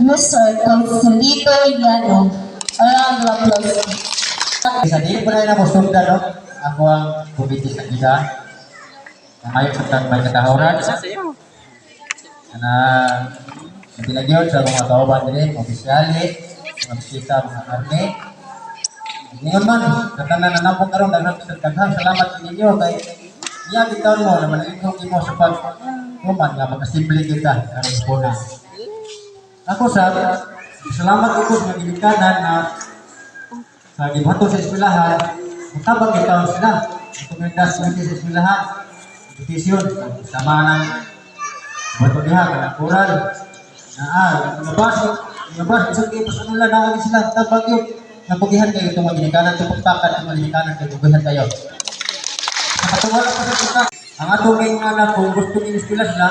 Mr. Consolito Yano. A round of applause. Sa dili po na mo sundan, no? Ako ang komite sa gida. Ngayon sa tag may katahoran. Na natilagyon sa mga kauban diri, opisyali, mga bisita, mga army. Ngayon man, sa tanan na nampong karon, daghang daghang salamat ninyo kay niya bitaw mo na manalingkong imo sa pag human nga mag-assembly kita karon po na. Ako sa salamat ko sa mga ginikanan na sa gibuhaton sa eskwelahan, mutabang gitaon sila. Ang komunidad committee sa eskwelahan, petisyon, sama ng buhaton diha, kanang kural, na mga bus, isang kayo sa nila, naagi sila, tabang yun. Napugihan kayo itong mga ginikanan, tupagpakan itong mga ginikanan, kayo, pugihan kayo. Nakatuwa lang pa sa kita. Ang atong mga anak, kung gusto ng eskwela sila,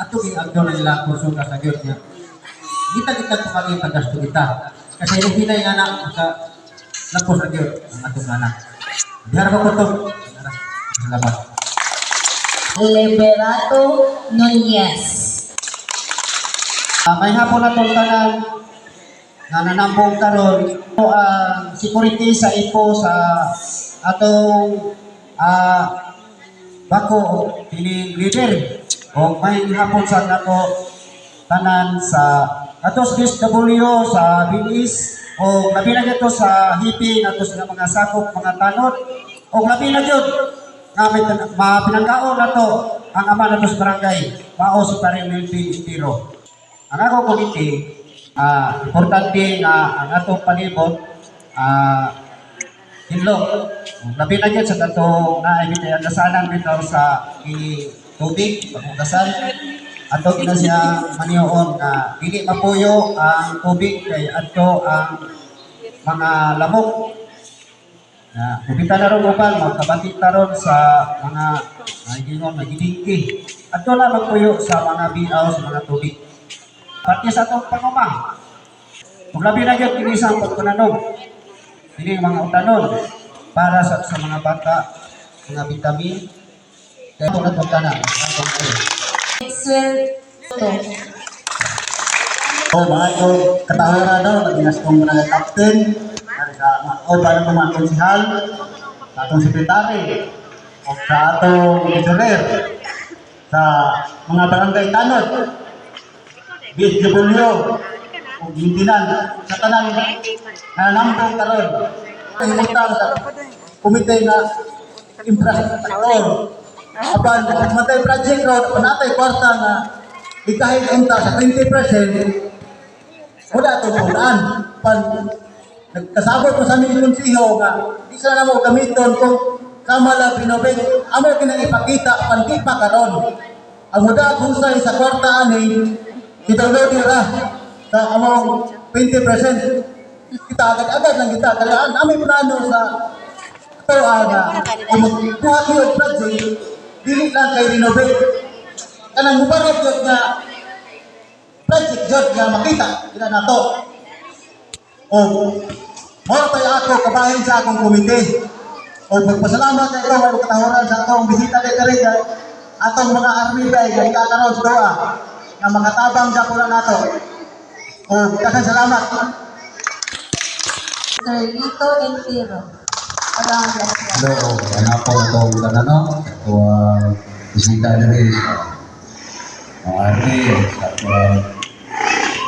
atong agdo na nila ang kurso ka sa gyud niya. Kita kita kung kami pagasto kita. Kasi yung hinay nga anak, maka lapos na gyud ang atong anak. Diara ko to. Salamat. Liberato Nunez. May hapon na itong tanan nga nanambong karon ang security sa ipo sa atong bako kining leader o may hapon sa nako tanan sa atos DSW sa BS o labi na gyud to sa hipi nato sa mga sakop, mga tanod, o labi na gyud nga may mapinanggaon nato ang ama nato sa barangay, mao si Paring Melvin Itiro. Ang ako committee, importante nga ang atong palibot hinlo. Labi na gyud sa katong naay bitay ang gasanan bitaw sa kini tubig paghugasan. Ato gina siya maniuon nga dili mapuyo ang tubig kay adto ang mga lamok. Na mubita na ron uban magkabati ta ron sa mga gingon nagidingki. Adto na magpuyo sa mga biaw sa mga tubig. Pati sa atong panguma. Kung labi na gyud kini sa pagpananom. Kini mga utanon para sa mga bata, mga vitamin. Kaya ito na tanan. Maxwell Soto. Oh, mga ito, katahoran no, naging kong mga captain, sa mga uban ng mga konsihal, sa atong sekretary, o sa atong treasurer, sa mga barangay tanod, BSW, o gintinan, sa tanan na nambong karon. Himutang sa komite na infrastructure. Apan, matay project road, panatay kwarta nga ikahin unta sa 20%, wala itong pulaan. Pan, nagkasabot ko sa aming konsiho nga, di sila na mo gamiton kung kamala renovate, amo kinang ipakita, pan di pa karon. Ang muda husay sa kwarta ani, i-download ra sa among 20%. Kita agad-agad lang kita. Kaya ang aming plano sa ito nga, kung magbuhat yung project, dili lang kay renovate. Kanang mubarot yun nga project jud nga makita ila nato. O mo tay ako kabahin sa akong komite. O magpasalamat kay ikaw ang katahoran sa atong bisita kay kare kay atong mga army bay kay kakaron sa doa nga makatabang sa na nato. O daghang salamat. Sir Lito Entero. A round of applause. Hello, anak ko itong tanano, ito ang bisita diri sa mga army, sa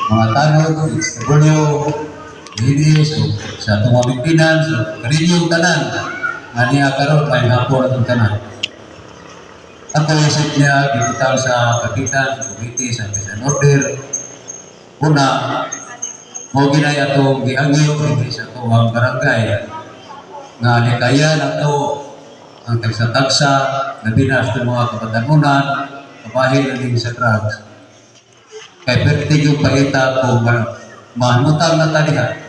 mga tanod, HW, ladies, o sa atong mga maintenance, o kaninyong tanan, nga niya karon may hapon atong tanan. Ako isip niya, gibutang sa kapitan, sa committee, sa peace and order. Una, mo ginay atong gihangyo dinhi sa atong barangay nga likayan ato ang tagsa-tagsa, labi na sa mga kabatanunan, kabahin na din sa drugs. Kay perti yung paita kung mahimutang na taliha.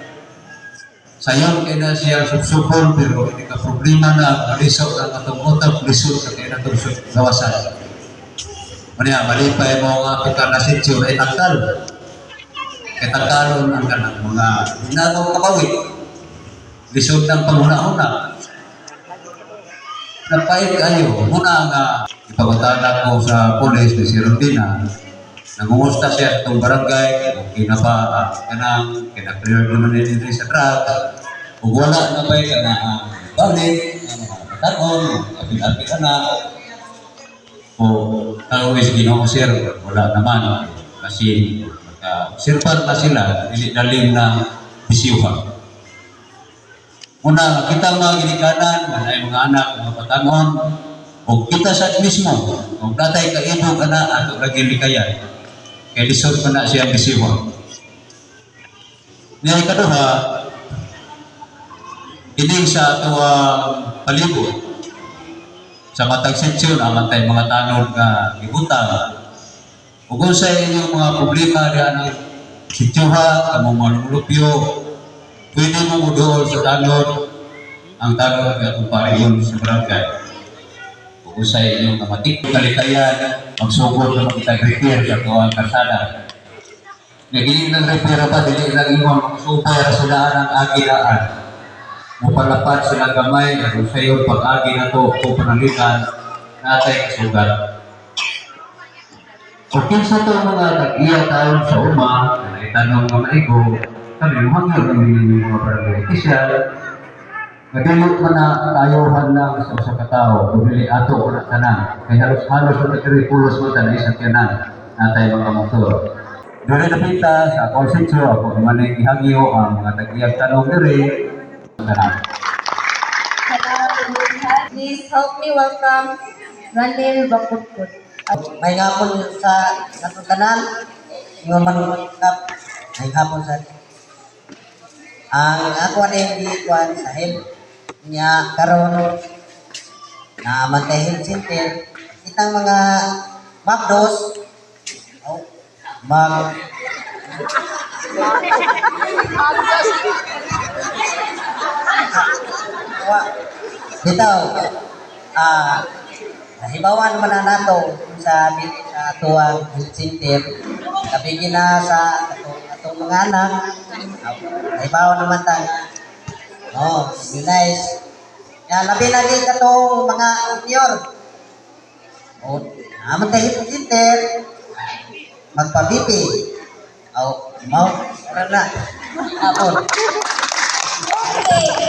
Sayon kay na siya subsupon pero hindi ka problema na malisod ang atong utak, lisod sa kay natong gawasan. Manya, malipay mo nga kita na sityo ay tangkal. Kay tangkalon ang kanang mga ginagawa kabawi. Lisod ng panghuna-huna. Napait kayo. Muna nga, ipagutana ko sa polis ni si Rondina. Nangumusta siya sa itong barangay. Okay na ba ang kanang kina-clear naman nila sa drug? Ug wala na ba'y kana ang balik, ang mga batanon, apil-apil na, o tao is Ginoo, sir, wala naman. Kasi maka na sila, dili dalim na bisyuhan. Una, kita mga ginikanan, manay mga anak, mga batanon, o kita sa mismo, kung natay kaibog ana, ato lagi likayan. Kay lisod pa na siya bisyuhan. Niya ikaduha, ini sa atuang palibot. Sa matag seksyon, amantay mga tanod nga gibutang. Ug sa inyong mga problema diha ng sityoha, kamong mga lumulupyo, pwede mo muduol sa tanod, ang tanod nga atong pariyon sa barangay. Ug sa inyong namatik kalikayan, magsugod na makitag repair sa atuang kalsada. Naging ng repair ba, dili lang ingon, magsupay ra sila ang agilaan. Mupalapad sila gamay, aron sayo pag-agi na to, o panalitan, natay kasugat. O kinsa to mga tag-iya taon sa uma, na itanong nga maigo, kami hangyo kami ninyong mga barangay official, ngadulot man na tayohan lang sa usa ka tawo, bumili ato o na tanan. Kay halos-halos na diri pulos man tanay sa tiyanan, natay mga motor. Diri napita sa call center, ako naman ay gihagyo ang mga tag-iyang tanong diri. Tanan. Please help me welcome Ranil Bakutkut. May hapon sa atong tanan. Ingon man kap. May hapon sa ang ako ni gikuan sa health niya karon na man health center kitang mga mapdos, oh, mag wa bitaw, nahibawan man na nato kung sa sa atuang health center kabigi na sa atong mga anak. Nahibawan naman ta nga, oh, immunize ya, labi na di katong mga senior, oh, naman tayo health center magpa-BP, oh, mao ora na hapon. Okay.